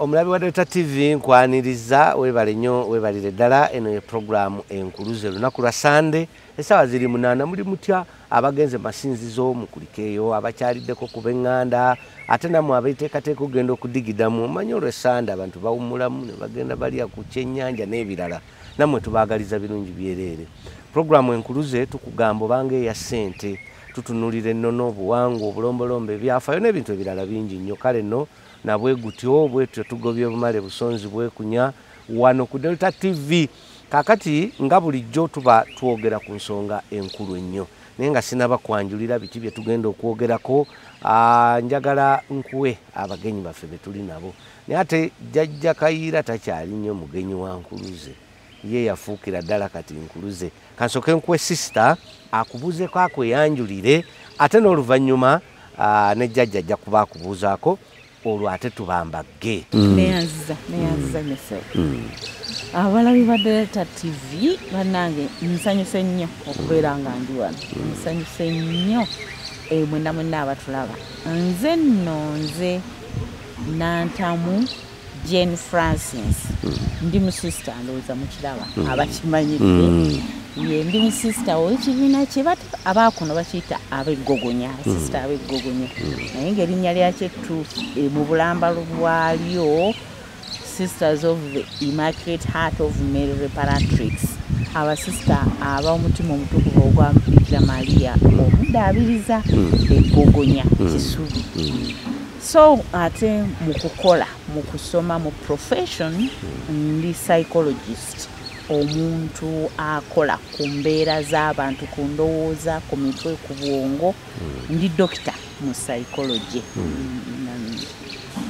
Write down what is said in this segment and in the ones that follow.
Omulabi wa Delta TV nkwaniriza, webale nnyo, webalire ddala. Eno ye programu Enkuluze, lunaku lwa Sande, essaawa ziri 8. Muli mutya abagenze masinzizo? Mukulikeeyo abakyaliddeko ku b'eŋŋanda, ate nammwe abeeteekateeka okugenda okudigidamu. Omanyi olw'Essande abantu bawummulamu ne bagenda balya ku kyennyanja n'ebirala. Nammwe tubaagaliza birungi byereere. Programu Enkuluze tukugamba obanga eya ssente, tutunulira ennono, obuwangwa, obulombolombo, ebyafaayo n'ebintu ebirala bingi nnyo. Kale nno nabwe gutyo bwetyo tugobye bumale busonzi bwekunya wano ku Delta TV. Kakati nga bulijjo tuba twogera ku nsonga enkulu ennyo, naye nga sinaba kwanjulira biki bye tugenda okwogerako, njagala nkuwe abagenyi baffe be tuli nabo. Naye ate Jjajja Kayiira takyali nnyo mugenyi wa Nkuluze, ye yafuukira ddala kati Nkuluze. Kansooke nkuwe sister akubuuzeeko, akweyanjulire, ate n'oluvannyuma ne jjajja ajja kuba akubuuzaako, olwo ate tubambagge. Neyanziza, neyanziza nnyo. Abalabi ba Delta TV bannange, nsanyuse nnyo okubeera nga ndi wano, nsanyuse nnyo. Mwenna mwenna abatulaba, nze nno nze Nantamu Jane Francis, ndi musista, ndowooza mukiraba abakimanyidde. Ye ndi musista ow'ekibiina kye abaakuno bakiyita ab'eggogonya, abasisita ab'eggogonya, naye ng'erinnya lyakyo ettuufu mu bulambalo bwalyo Sisters of the Immaculate Heart of Mary Reparatrix, abasisita ab'omutima omutukuvu ogwa Bikira Maria omuddaabiriza, eggogonya Kisubi. So ate mu kukola, mu kusoma, mu profession ndi psychologist, omuntu akola ku mbeera z'abantu, ku ndowooza, ku mitwe, ku bwongo. Ndi dokita mu psychology.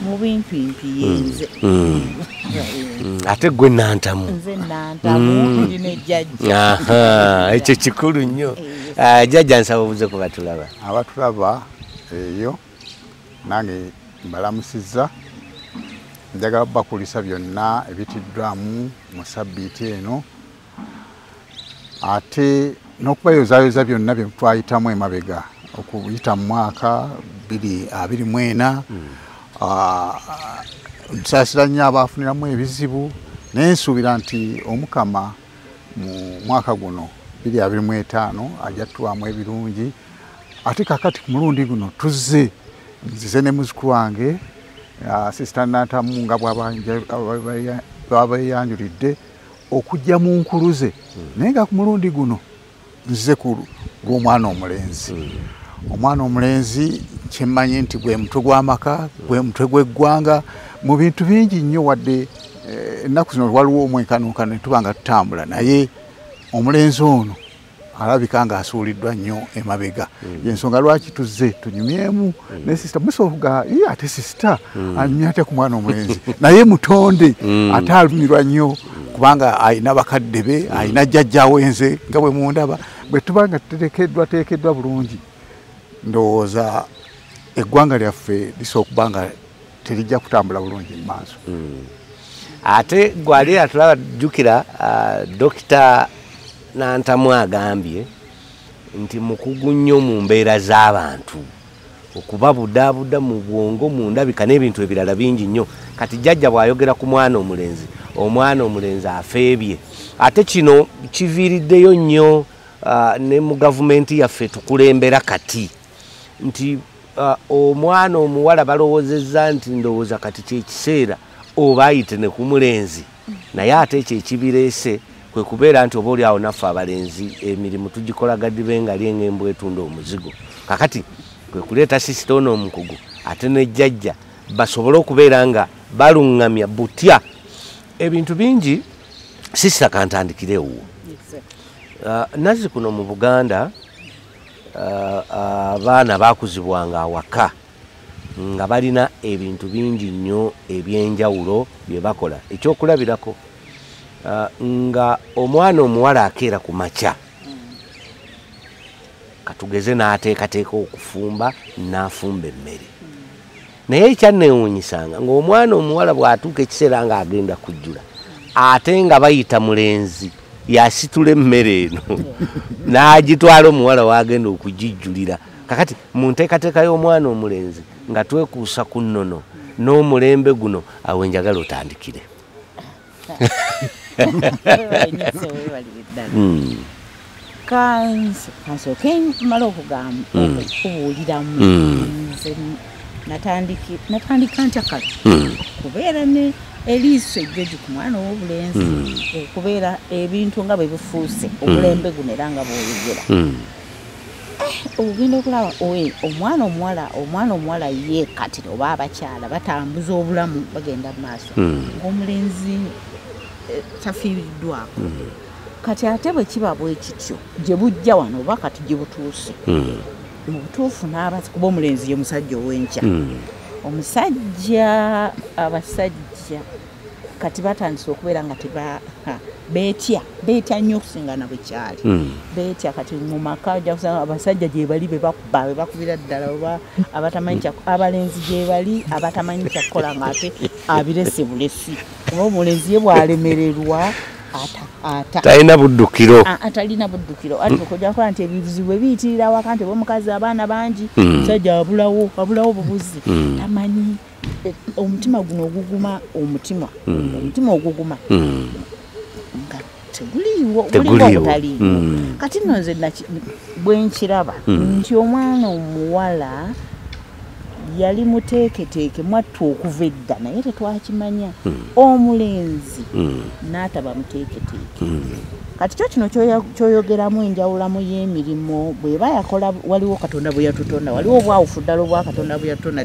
Mu bimpimpi yenze. Ate gwe Nantamu? Nze Nantamu, ndi ne jjajja. Aha, ekyo kikulu nnyo. Ah, jjajja, nsaba obuze ku batulaba. Abatulaba eyo nange mbalamusizza. Njagala bakulisa byonna ebitiddwamu mu sabbiiti eno, ate n'okubayozaayoza byonna bye twayitamu emabega okuyita mu mwaka 2024. Nsaasira nnyo abaafuniramu ebizibu, naye nsuubira nti Omukama mu mwaka guno 2025 ajja tuwamu ebirungi. Ate kakati ku mulundi guno tuzze, nzize ne muzukulu wange Sister Nantamu, nga bw'abeeyanjulidde okujja mu Nkuluze, naye nga ku mulundi guno nzize ku lw'omwana omulenzi. Omwana omulenzi kyemmanyi nti gwe mutwe gw'amaka, gwe mutwe gw'eggwanga mu bintu bingi nnyo. Wadde ennaku zino waliwo omwenkanonkano ne tuba nga tutambula, naye omulenzi ono alabika ng'asuuliddwa nnyo emabega. Yensonga lwaki tuzze tunyumyemu ne sister. Musoga ye ate sister anyumya ate ku mwana omulenzi, naye mutonde ate alumirwa nnyo kubanga alina bakadde be, alina jjajjaawe nze nga bwe mundaba. Bwe tuba nga tuteekeddwa teekeddwa bulungi, ndowooza eggwanga lyaffe lisobola okuba nga terijja kutambula bulungi mu maaso. Ate gwali atulaba, jjukira Dokita Nantamu agambye nti mukugu nnyo mu mbeera z'abantu, okubabudaabuda mu bwongo, mu ndabika n'ebintu ebirala bingi nnyo. Kati jjajja bw'ayogera ku mwana omulenzi, omwana omulenzi afeebye. Ate kino kiviiriddeyo nnyo ne mu gavumenti yaffe tukulembera kati nti omwana omuwala balowoozezza nti ndowooza kati kyekiseera oba ayite ne ku mulenzi, naye ate ekyo ekibireese kwe kubeera nti oba oli awo naffe abalenzi emirimu tugikola gadibe nga lyeng'embwa etunda omuzigo. Kakati kwe kuleeta sister ono omukugu ate ne jjajja basobole okubeera nga baluŋŋamya butya ebintu bingi. Sister, kantandikire ewuwo. Nazzi kuno mu Buganda abaana bakuzibwanga awaka nga balina ebintu bingi nnyo ebyenjawulo bye bakola. Ekyokulabirako, nga omwana omuwala akeera ku makya, katugeze n'ateekateeka okufumba, n'afumba emmere. Naye ekyanneewuunyisanga ng'omwana omuwala bw'atuuka ekiseera ng'agenda kujjula, ate nga bayita mulenzi yasitula emmere eno n'agitwala omuwala w'agenda okugijjulira. Kakati mu nteekateeka y'omwana omulenzi nga twekuusa ku nnono n'omulembe guno. Awo njagala otandikire. Kansooke mmale okugamba okubuuliramu. Nze natandika ntya kati kubeera ne eriiso ejjogi ku mwana ow'obulenzi, okubeera ebintu nga bwe bifuuse omulembe guno era nga bw'oyogera. Ogenda okulaba omwana omuwala ye kati oba abakyala batambuza obulamu bagenda mu maaso, ng'omulenzi tafiiriddwako. Kati ate bwe kiba bwe kityo gye bujja wano oba kati gye butuuse, mu butuufu kuba omulenzi ye musajja ow'enkya. Omusajja, abasajja kati batandise okubeera nga beetya nnyo okusinga na bwe kyali. Beetya kati mu maka ojja kusanga abasajja gye bali be bakuba, be bakubira ddala, oba abatamanyi abalenzi gye bali abatamanyi kyakukola ng'ate abirese bulesi. Oba omulenzi ye bw'alemererwa talina buddukiro. Atalina buddukiro. Ate ojja kukola nti ebizibu biyitirira awaka nti oba omukazi abaana bangi, omusajja abulawo bubuzi, tamanyi omutima guno oguguma, omutima oguguma nga teguliiwo, gulinga ogutaliiwo. Kati nno nze bwe nkiraba nti omwana omuwala yali muteeketeeke mwattu okuva edda, naye tetwakimanya. Omulenzi n'ataba muteeketeeke. Kati kyo kino kyoyogeramu enjawulamu y'emirimu bw'eba yakola, waliwo Katonda bwe yatutonda, waliwo obwawufu ddala obwa Katonda bwe yatutonda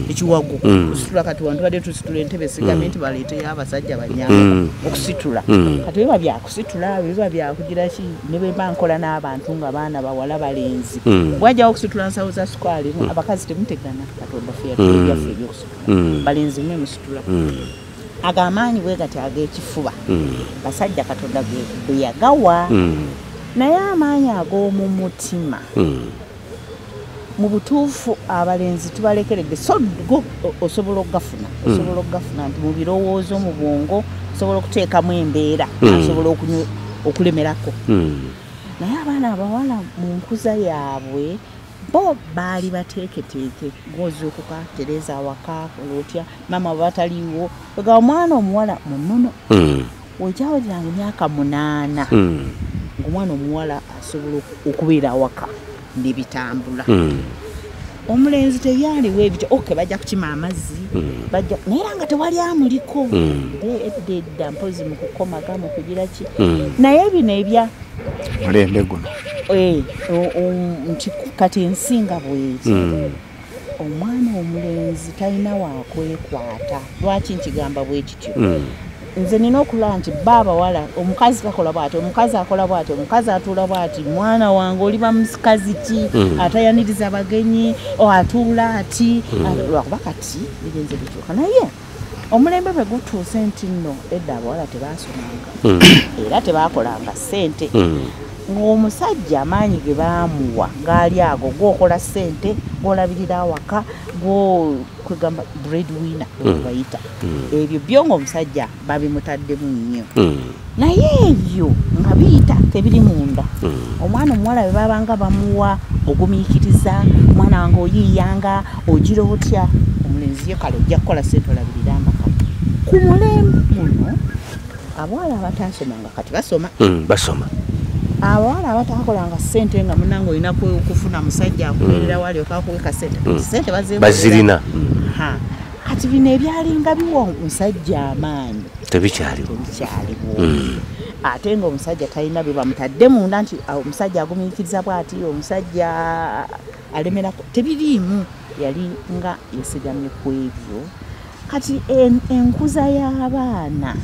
ekiwago kusitula. Kati wantu badde tusitula entebe, sigambye nti baleeteyo abasajja banyamba okusitula. Kati biba byakusitula, biba byakugira ki, ne bwe mba nkola n'abantu nga baana bawala balenzi, bwajjawo okusitula nsawo za sukaali, abakazi temutegana. Katonda ffe yatuwa ebyaffe ebyokusitula, balenzi mmwe musitula. Ago amaanyi bwe gati ag'ekifuba basajja Katonda bwe yagawa, naye amaanyi ag'omu mutima mu butuufu abalenzi tubalekeredde. So go osobola okugafuna, osobola okugafuna nti mu birowoozo, mu bwongo osobola okuteekamu embeera, asobola okulemerako. Naye abaana abawala mu nkuza yaabwe bo baali bateeketeeke, ng'ozuukuka tereza awaka, kola otya, maama bwe bataliiwo. Ega omwana omuwala munono wekyawuliranga emyaka 8 ng'omwana omuwala asobola okubeera awaka nebitambula. Omulenzi teyaliwo ebityo, okay, bajja kukima amazzi, bajja, naye era nga tewali amuliko edda edda, mpozi mu kukomaga mu kugira ki. Naye bino ebya mulembe guno nti kati ensi nga bw'eri, omwana omulenzi talina wakwekwata. Lwaki nkigamba bwe kityo? Nze nina okulaba nti ba abawala, omukazi takola bw'ati, omukazi akola bw'ati, omukazi atuula bw'ati, mwana wange oliba mukazi ki atayaniriza bagenyi, atuula ati, lwakuba kati bigenze bikyuka. Naye omulembe bwe gutuuse nti nno edda abawala tebaasomanga era tebakolanga ssente, ng'omusajja amaanyi ge baamuwa gaali ago, gw'okola ssente, gw'olabirira awaka, kwegamba breadwinner bwe bayita. Ebyo byo ng'omusajja babimutaddemu nnyo, naye ebyo nga biyita tebiri munda. Omwana omuwala bwe babanga bamuwa ogumiikiriza, omwana wange oyiiyanga ogira otya, omulenzi ye kale ojja kukola ssente olabirira amaka. Ku mulembe guno abawala abataasomanga kati basoma. Basoma. Abawala abatakolanga ssente nga munnange olina kufuna musajja akubeerera walyoka akuweka ssente, ssente bazirina. Kati bino ebyalinga biwa omusajja amaanyi tebikyaliwo, tebikyaliwo. Ate nga omusajja talina bye bamutadde munda nti omusajja agumiikiriza bw'ati, omusajja alemerako, tebiriimu. Yali nga yesigamye ku ebyo. Kati enkuza y'abaana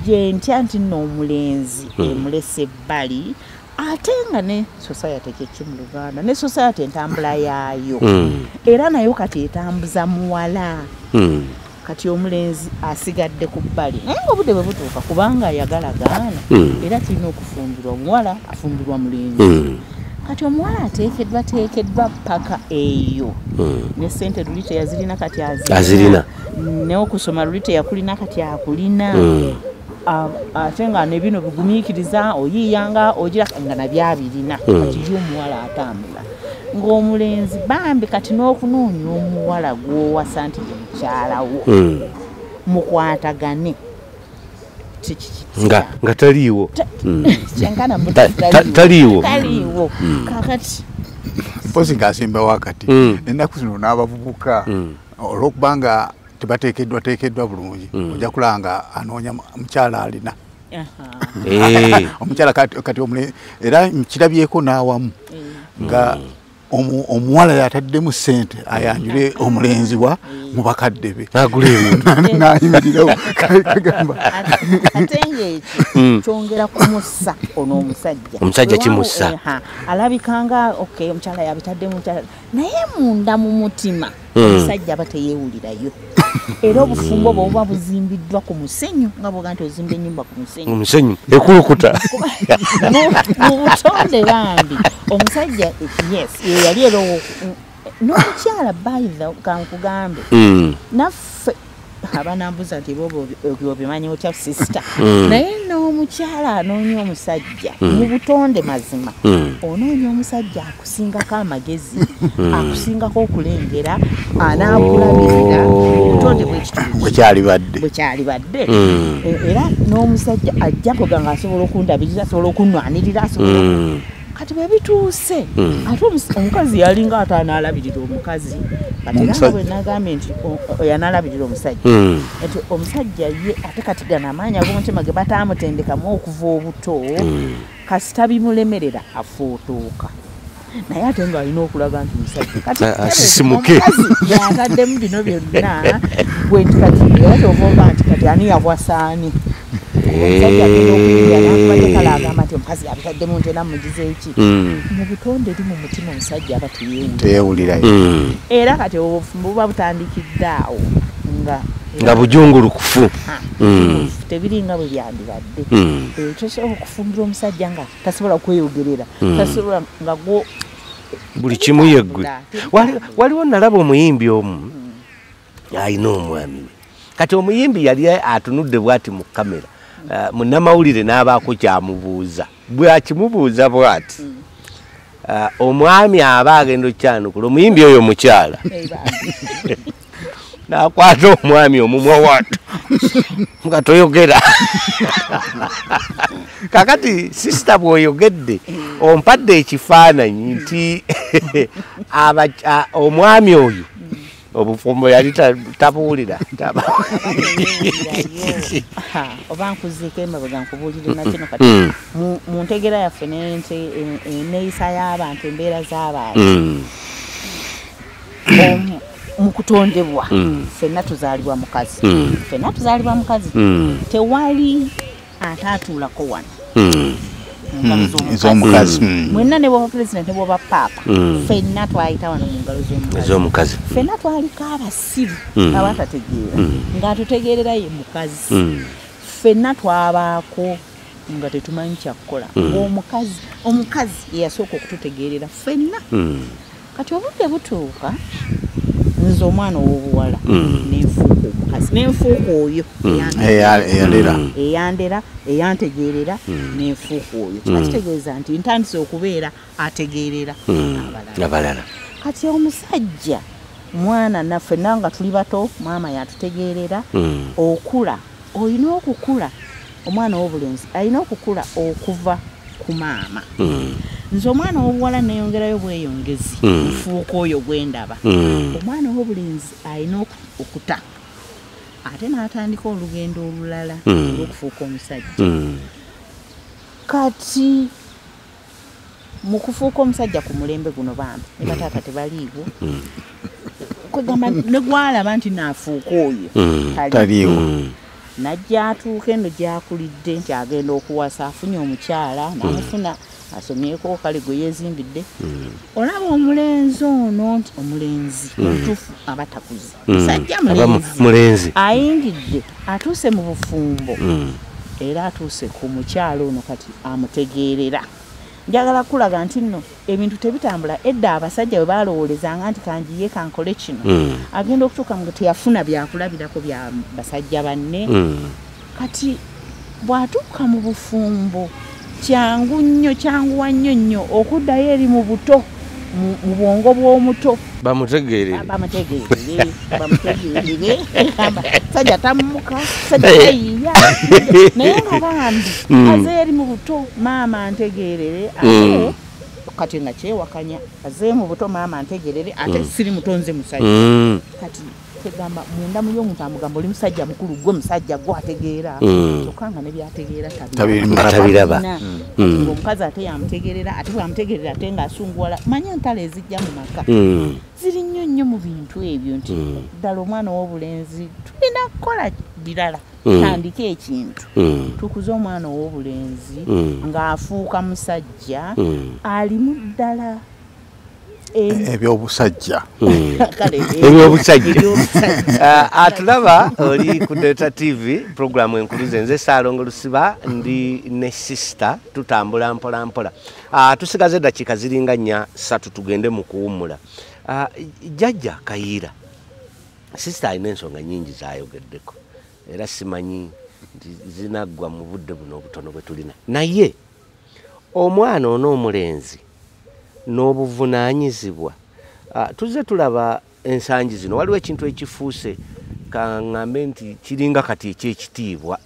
gye ntya nti nno omulenzi emulese ebbali, ate nga ne society kyeki mu Luganda, ne society entambula yaayo era nayo kati etambuza muwala. Kati omulenzi asigadde ku bbali, naye nga obudde bwe butuuka kubanga ayagala gaana, era tulina okufumbirwa omuwala afumbirwa mulenzi. Kati omuwala ateekeddwa teekeddwa paka eyo, ne ssente luli teyazirina kati azirina, n'okusoma luli teyakulina kati akulina, ate nga ne bino bigumiikiriza oyiiyanga ogira nga nabyabirina. Kati ye omuwala atambula. Ng'omulenzi bambi kati n'okunoonya omuwala gw'owasa nti ye mukyalawo mukwatagane nga taliiwo taliiwo kakati mpozi ng'asimba wakati ennaku zino n'abavubuka olw'okubanga tebateekeddwa bulungi ojja kulaba nga anoonya mukyala alina omukyala kati era nkirabyeko n'awamu nga omuwala yataddemu ssente ayanjule omulenzi wa mu bakadde be n'ayimirirawo kagamba ate ng'ekyo kyongera kumussa ono omusajja omusajja kimussa alabika nga okay omukyala yabitaddemu omukyala naye munda mu mutima omusajja aba teyeewulirayo era obufumbo bwo buba buzimbiddwa ku musenyu nga bw'oga nti ozimba ennyumba ku musenyu omusenyu ekulukuta mu butonde bambi omusajja yes ye yali era n'omukyala by the kankugambe naffe abanambuza nti bobo obimanyi otya sister naye n'omukyala anoonya omusajja mu butonde mazima onoonya omusajja akusingako amagezi akusingako okulengera anaakulabirira obutonde bwekyalibadde era n'omusajja ajja kuga nga asobola okundabirira asobola okunwanirira asobola kati bwe bituuse ate omukazi yalinga ate anaalabirira omukazi kati era bwe nagambye nti yanaalabirira omusajja nti omusajja ye ate kati gano amaanyi ag'omutima ge bataamutendekamu okuva obuto kasita bimulemerera afuutuuka naye ate ng'alina okulaga nti musajja kati asisimuke omukazi yataddemu bino byonna gwe nti kati era kyova oga nti kati ani yawasa ani omusajja agenda okuyingira n'akubadde kale agamba nti omukazi yabitaddemu nti era mugize eki mu butonde eri mu mutima omusajja aba teyeewulirayo era kati obufumbo buba butandikidde awo nga bujungulukufu tebiringa bwe byandibadde tosobola okufumbira omusajja nga tasobola kweyogerera tasobola nga gwo buli kimu yeggwe waliwo nalaba omuyimbi omu alina omwami we kati omuyimbi yali atunudde bw'ati mu kamera munnamawulire n'abaako kyamubuuza bw'akimubuuza bw'ati omwami aba agenda okyanukula omuyimbi oyo mukyala n'akwata omwami omumwa watu nga toyogera kakati sisita bw'oyogedde ompadde ekifaananyi nti omwami oyo obufumbo yali tabuwulira oba nkuziiko emabega nkubuulire nakino kati mu ntegeera yaffe n'enneeyisa y'abantu embeera z'abantu mu kutondebwa ffenna tuzaalibwa mukazi ffenna tuzaalibwa mukazi tewali ataatuulako wano ez'omukazi mwenna ne bw'oba pulezidenti ne bw'oba paapa ffenna twayita wano mu ngalo z'omukazi ffenna twaliko abasiru abatategeera ng'atutegeerera ye mukazi ffenna twabaako nga tetumanyi kyakukola ng'omukazi omukazi yeyasooka okututegeerera ffenna kati obudde butuuka nze omwana ow'obuwala nenfuuka omukazi nenfuuka oyo eyandera eyantegeerera nenfuuka oyo kiba kitegeeza nti ntandise okubeera ategeerera abalala kati omusajja mwana naffe nga tuli bato maama yatutegeerera okula olina okukula omwana ow'obulenzi alina okukula okuva ku maama nze omwana ow'obuwala neyongerayo bweyongezi nfuuka oyo gwendaba omwana ow'obulenzi alina okuta ate n'atandika olugendo olulala olw'okufuuka omusajja kati mu kufuuka omusajja ku mulembe guno bambi ne bataata tebaliiwo kwegamba ne gwalaba nti naafuuka oyo taliiwo najja atuuka eno gy'akulidde nti agenda okuwasa afunye omukyala n'amufuna asomyeko kale gwe yeezimbidde olaba omulenzi ono nti omulenzi omutuufu aba takuze musajja mulenzi ayingidde atuuse mu bufumbo era atuuse ku mukyala ono kati amutegeerera njagala kulaga nti nno ebintu tebitambula edda abasajja bwe balowoolezanga nti kanjiye kankole kino agenda okutuuka nga teyafuna byakulabirako bya basajja banne kati bw'atuuka mu bufumbo kyangu nnyo kyanguwa nnyo nnyo okuddayo eri mu buto mu bwongo bw'omuto bamutegeerere sajja tammuka sajja tayiya naye nga bambi aze eri mu buto maama ntegeerere ate kati nga kyewakanya aze mu buto maama ntegeerere ate siri muto nze musajja kati tegamba munda mu y'omuntu amugamba oli musajja mukulu gwe musajja gwe ategeera kyokka nga ne by'ategeera tabiraba omukazi ate yamutegeerera ate bw'amutegeerera ate ng'asunguwala manya entalo ezijja mu maka ziri nnyo nnyo mu bintu ebyo nti ddala omwana ow'obulenzi tulina kukola birala tandika ekintu tukuze omwana ow'obulenzi ng'afuuka musajja alimu ddala ebyobusajja ebyobusajja atulaba oli ku Delta TV programu enkuluze nze Ssalongo Lusiba ndi ne sister tutambula mpola mpola tusigaze eddakiika ziringa 4-3 tugende mu kuwummula jjajja Kayiira sister alina ensonga nnyingi z'ayogeddeko era simanyi nti zinaggwa mu budde buno obutono bwe tulina naye omwana ono omulenzi n'obuvunaanyizibwa tuzze tulaba ensangi zino waliwo ekintu ekifuuse kaŋŋambe nti kiringa kati ekyekitiibwa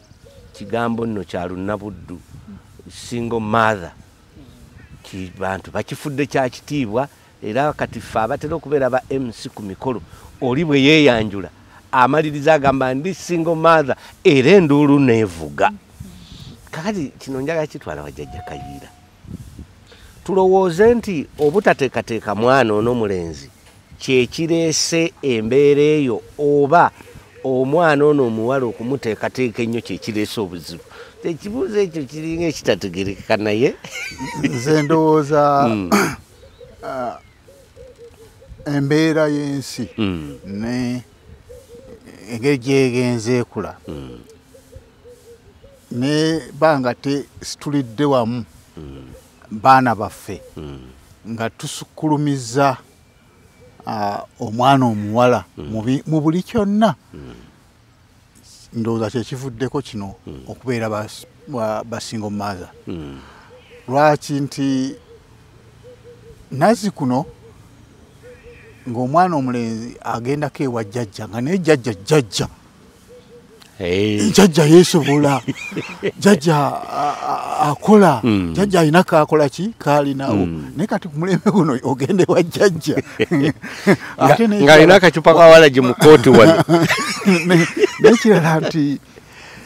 kigambo nno kya lunnabuddu single mother bantu bakifudde kya kitiibwa era kati ffe abatera okubeera ba MC ku mikolo oli bwe yeeyanjula amaliriza agamba ndi single mother era enduulu neevuga kakati kino njagala kitwala wajjajja Kayiira tulowooze nti obutateekateeka mwana ono omulenzi kyekireese embeera eyo oba omwana ono omuwala okumuteekateeka ennyo kyekireese obuzibu ekibuuzo ekyo kiringa ekitategerekeka naye nze ndowooza embeera y'ensi ne engeri gyegenze ekula ne banga tesitulidde wamu baana baffe nga tusukulumiza omwana omuwala mu buli kyonna ndowooza kyekivuddeko kino okubeera ba single mother lwaki nti nazi kuno ng'omwana omulenzi agendako ewa jjajja nga naye jjajja jjajja jjajja yeesobola jjajja akola jjajja alina kaakola ki kaalinawo naye kati ku mulembe guno ogende wa jjajja ng'alina akacupa ka walagi mu kooti wano nekirala nti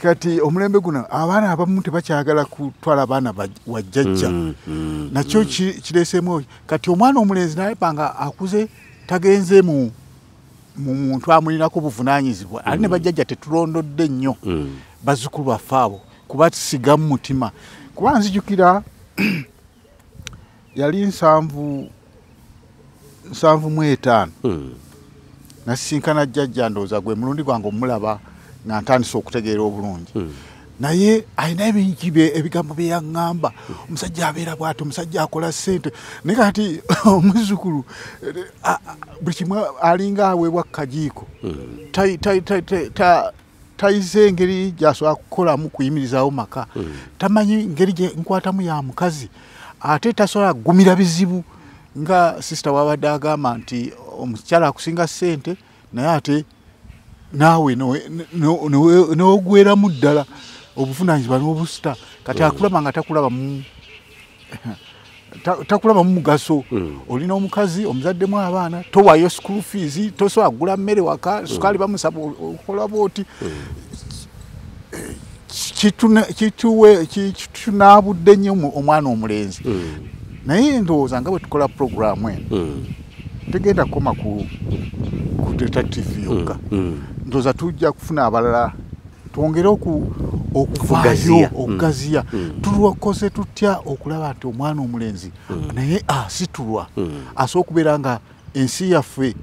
kati omulembe guno abaana abamu tebakyagala kutwala abaana wa jjajja nakyo kireeseemu kati omwana omulenzi naye nga akuze tagenze mu muntu amulinako buvunaanyizibwa ate ne bajjajja tetulondodde nnyo bazzukulu baffe abo kuba tusigamu mutima kuba nzijukira yali 75 nasisinkana jjajja ndowooza gwe mulundi gwange omulaba nga ntandise okutegeera obulungi naye alina ebingi ebigambo bye yaŋŋamba omusajja abeera bw'ati omusajja akola ssente naye kati omuzzukulu buli kimu alinga aweebwa kajiiko tayize engeri gy'asobola kukolamu kuyimirizaawo maka tamanyi ngeri gye nkwatamu ya mukazi ate tasobola kugumira bizibu nga sisita wabadde agamba nti omukyala akusinga ssente naye ate naawe n'ogweramu ddala obuvunaanyizibwa n'obusita kati akulaba nga takulabamu mugaso olina omukazi omuzaddemu abaana towaayo school fees tosobola kugula mmere waka sukaali bamusaba okola bw'oti kitunaabudde nnyo omwana omulenzi naye ndowooza nga bwe tukola puroguraamu eno tegenda kukoma ku Delta TV yokka ndowooza tujja kufuna abalala twongere okuvaayo okugaziya tulwakoze tutya okulaba nti omwana omulenzi naye asitulwa asobola okubeera nga ensi yaffe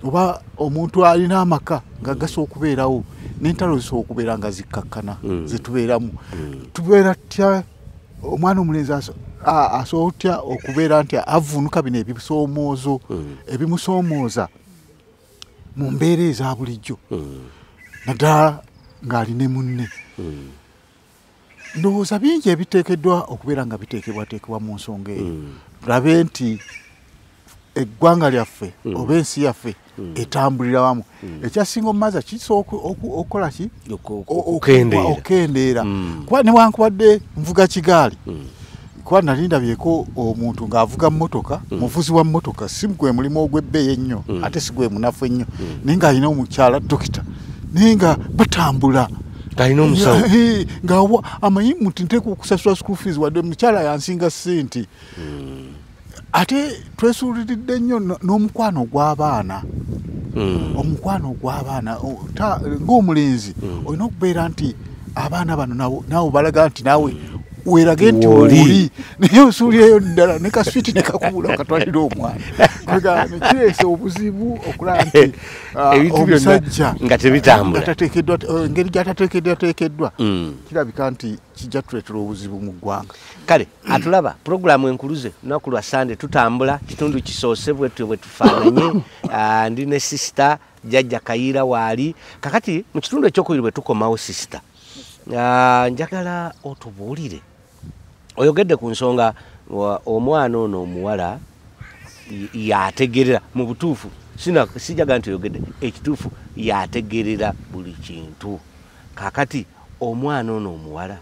oba omuntu alina amaka nga gasobola okubeerawo n'entalo zisobola okubeera nga zikkakkana zetubeeramu tubeera tutya omwana omulenzi asobola otya okubeera nti avuunuka bino ebisoomoozo ebimusoomooza mu mbeera eza bulijjo naddala ng'alina munne ndowooza bingi ebiteekeddwa okubeera nga biteekebwateekebwa mu nsonga eyo tulabe nti Eggwanga lyaffe oba ensi yaffe etambulira wamu. Ekya single mother kisobola okukola ki? Okukendeera. Kuba newankubadde nvuga kigaali, kuba nali ndabyeko omuntu ng'avuga mmotoka, muvuzi wa mmotoka, si gwe mulimu ogw'ebbeeyi ennyo, ate si gwe munafu ennyo, naye ng'alina omukyala dokita, naye nga batambula. Alina omusawo. Nga amanyi nti nteekwa okusasula school fees, wadde mukyala yansinga ssente. Ate twesuuliridde nnyo n'omukwano ogw'abaana. Omukwano ogw'abaana ng'omulenzi olina okubeera nti abaana bano naawe balaga nti naawe weerage nti oli, naye osuulirayo ddala ne kaswiti ne kakubula okatwalira omwana. Kireese obuzibu okulaba nti omusajja nga tebitambula, engeri gy'atateekeddwateekeddwa, kirabika nti kijja tuleetera obuzibu mu ggwanga. Kale atulaba puroguramu Enkuluze, lunaku lwa Sande, tutambula kitundu kisoose bwetyo bwe tufaananye. Ndi ne Sister Jjajja Kayiira waali. Kakati mu kitundu ekyokubiri bwe tukomawo, Sister, njagala otubuulire, oyogedde ku nsonga omwana ono omuwala yategerera mu butuufu, sijaga nti oyogedde ekituufu, yategerera buli kintu. Kakati omwana ono omuwala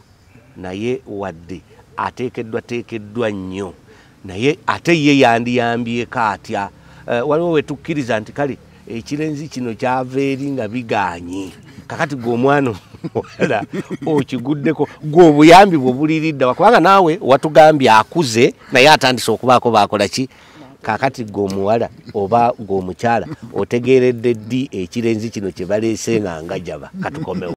naye wadde ateekeddwa teekeddwa nnyo, naye ate ye yandiyambyeko atya? Waliwo wetukkiriza nti kale ekirenzi kino kyava eri nga biganye, kakati gwe omwana omuwala okiguddeko, gwe obuyambi bwe buliridda, kubanga naawe watugambye akuze naye atandise okubaako baakola ki. Kakati gwe omuwala oba gwe omukyala otegeeredde ddi ekirenzi kino kye baleese nga ngajaba? Katukomewo.